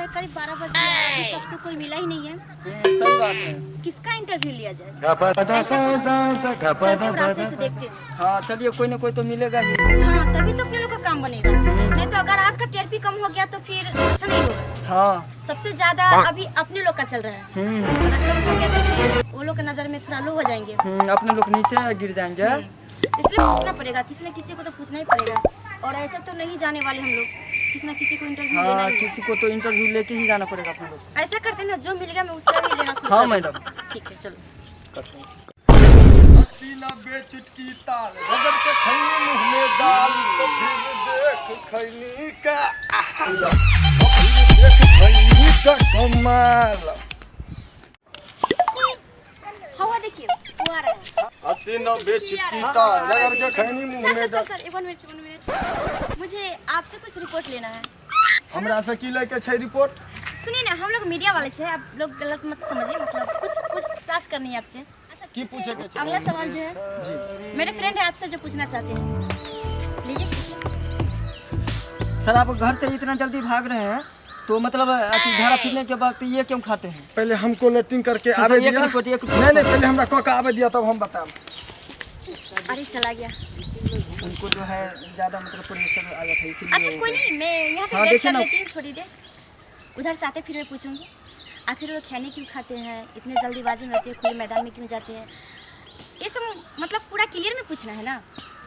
है, करीब 12 बज गया है, अभी तक तो कोई मिला ही नहीं है। सही बात है। किसका इंटरव्यू लिया जाए? ऐसा करो, चलते हैं रास्ते से देखते हैं। हाँ चलिए, कोई ना कोई तो मिलेगा ही। हाँ तभी तो अपने लोग का काम बनेगा, नहीं तो अगर आज का टीआरपी कम हो गया तो फिर अच्छा नहीं होगा। हाँ सबसे ज्यादा अभी अपने लोग का चल रहा है। अगर कम हो गया तो फिर वो लोग के नजर में थोड़ा लो हो जाएंगे। अपने लोग नीचे गिर जाएंगे। इसलिए पूछना पड़ेगा, किसी न किसी को तो पूछना ही पड़ेगा। और ऐसे तो नहीं जाने वाले हम लोग, किसी न किसी को इंटरव्यू लेना हाँ ही है। किसी को तो इंटरव्यू लेके ही जाना पड़ेगा अपने लोग। ऐसा करते हैं ना, जो मिल गया मैं उसका भी लेना शुरू हाँ कर मैडम। दूँ। ठीक है चलो। 80-90 चुटकी ताल रगड़ के खैनी मुंह में डाल, तो फिर देख खैनी का, तो फिर देख खैनी का कमाल। हवा देखिए वो आ रहा है। 80-90 चुटकी ताल रगड़ के खैनी मुंह सर में सर सर डाल। सर, 1 मिनट 1 मिनट, मुझे आपसे कुछ रिपोर्ट लेना है। हमरा से की लेके छै रिपोर्ट? सुनिए ना, हम लोग मीडिया वाले से हैं, आप लोग गलत मत समझिए, मतलब कुछ पूछताछ करनी है आपसे। अच्छा, की पूछे के छै? अगला सवाल जो है जी मेरे फ्रेंड है आपसे जो पूछना चाहते हैं, लीजिए पूछिए। सर आप घर से इतना जल्दी भाग रहे हैं तो मतलब अथी झाड़ा फिरने के वक्त ये क्यों खाते हैं? पहले हमको लेटिंग करके सर, आवे एक दिया। रिपोर्ट, एक रिपोर्ट। नहीं नहीं, पहले हमरा कह के आवे दिया तब हम बताएब। अरे चला गया। उनको जो है ज्यादा मतलब प्रेशर आया था इसीलिए। अच्छा कोई नहीं, मैं यहाँ पे हाँ, वेट देखिए कर ना। लेती हूँ थोड़ी देर, उधर से आते फिर मैं पूछूंगी आखिर वो खाने क्यों खाते हैं, इतने जल्दीबाजी में रहते हैं, खुले मैदान में क्यों जाते हैं, ये सब मतलब पूरा क्लियर में पूछना है ना।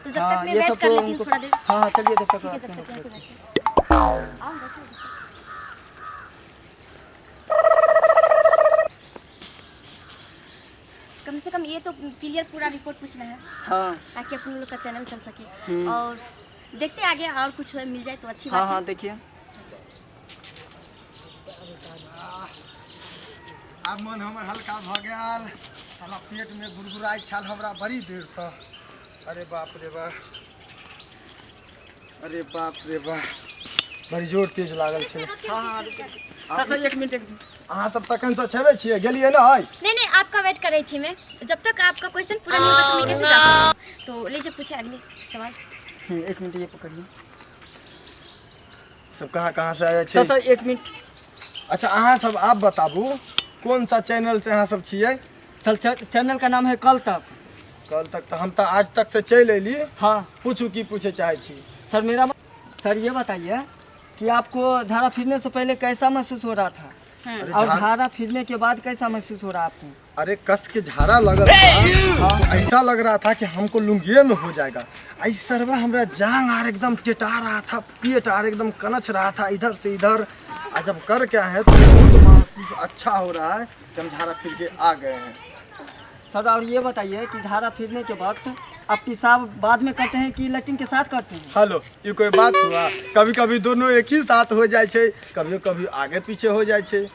तो जब हाँ, तक मैं ये वेट सब कर तो लेती हूँ उनको- थोड़ा देर। हाँ चलिए जब तक ठीक है, आते जब हैं तक यहाँ पे लोग। बैठे। आओ, बैठो, बैठो। कम से कम ये तो क्लियर पूरा रिपोर्ट पूछना है। हाँ ताकि अपने लोग का चैनल चल सके। और देखते हैं आगे और कुछ मिल जाए तो अच्छी हाँ बात हाँ है। देखिए। आब मन हमर हल्का भऽ गेल। साला पेट में गुड़गुड़ाइ छल हमरा बड़ी देरसँ। अरे बाप रे बाप, अरे बाप रे बाप, बड़ी जोर तेज लागल छै। सर सर एक मिनट एक मिनट। अहाँ सब तखन से छेबे छियै, गेलियै ने? नहीं नहीं, आपका वेट कर रही थी मैं, जब तक आपका क्वेश्चन पूरा नहीं होगा तो मैं कैसे जा सकती हूँ। तो लीजिए पूछिए अगले सवाल। एक मिनट ये पकड़िए। सब कहाँ कहाँ से आयल सर छै? सर एक मिनट। अच्छा अहाँ सब आब बताबू कौन सा चैनल से अहाँ सब छियै? सर चैनल का नाम है कल तक। कल तक तऽ हम तऽ आज तक से चलि अयली। हाँ पूछू की पूछे चाहै छी? सर मेरा सर ये बताइए कि आपको झाड़ा फिरने से पहले कैसा महसूस हो रहा था अरे और झाड़ा झाड़ा फिरने के बाद कैसा महसूस हो रहा है आपको? अरे कस के झाड़ा लगल था, तो ऐसा लग रहा था कि हमको लुंगिए में हो जाएगा। आई सरवा हमरा जांग आर एकदम टेटा रहा था, पेट आर एकदम कनच रहा था इधर से इधर। आ जब कर के आए हैं तो बहुत महसूस अच्छा हो रहा है कि हम झाड़ा फिर के आ गए हैं। सर और ये बताइए कि झाड़ा फिरने के वक्त आप पेशाब बाद में करते हैं कि लैट्रिन के साथ करते हैं? हेलो, ये कोई बात हुआ? कभी कभी दोनों एक ही साथ हो जाए छै, कभी कभी आगे पीछे हो जाए छै।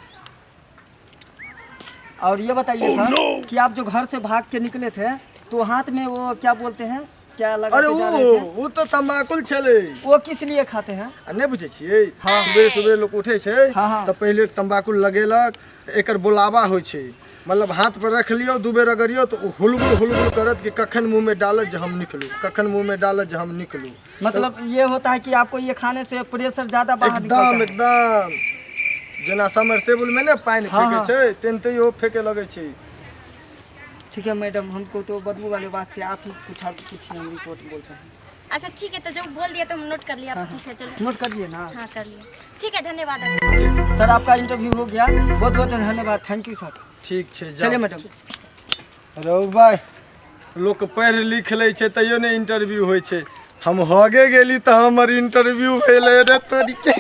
और ये बताइए सर कि आप जो घर से भाग के निकले थे तो हाथ में वो क्या बोलते हैं, क्या लगा अरे के जा वो रहे थे? वो तो तम्बाकुल छलै। वो किस लिए खाते हैं? आ नहि बुझै छियै? हाँ। सुबह सुबह लोक उठै छै हाँ, हाँ। तऽ पहिले तम्बाकू लगेलक, एकर बोलावा होइ छै, मतलब हाथ पर रख लियौ, दू बेर रगड़ियौ तऽ ओ हुलबुल हुलबुल करत कि कखन मुँह में डालत जे हम निकलू, कखन मुँह में डालत जे हम निकलू। मतलब ये होता है कि आपको ये खाने से प्रेशर ज्यादा बाहर निकलता एकदम है। एकदम जेना समरसेबुल में ने पानि हाँ, फेकै हाँ। छै तेनाहिते इहो फेके लगै छै। ठीक है मैडम, हमको तो बदबू वाले बात से आप ही कुछ और पूछिए, हम रिपोर्ट बोलते हैं। अच्छा ठीक है, तो जो बोल दिया तो हम नोट कर लिया। ठीक है चलो नोट कर लिए ना? हाँ कर लिया। ठीक है, धन्यवाद आपका। सर आपका इंटरव्यू हो गया, बहुत बहुत धन्यवाद, thank you sir. ठीक छै, चलिए जाउ। मैडम। रौ भाइ, लोक पढ़ि लिख लै छै तैयो नहि इंटरव्यू होइ छै, हम हगे गेली तऽ हमर इंटरव्यू भेलै। रे तोरीके।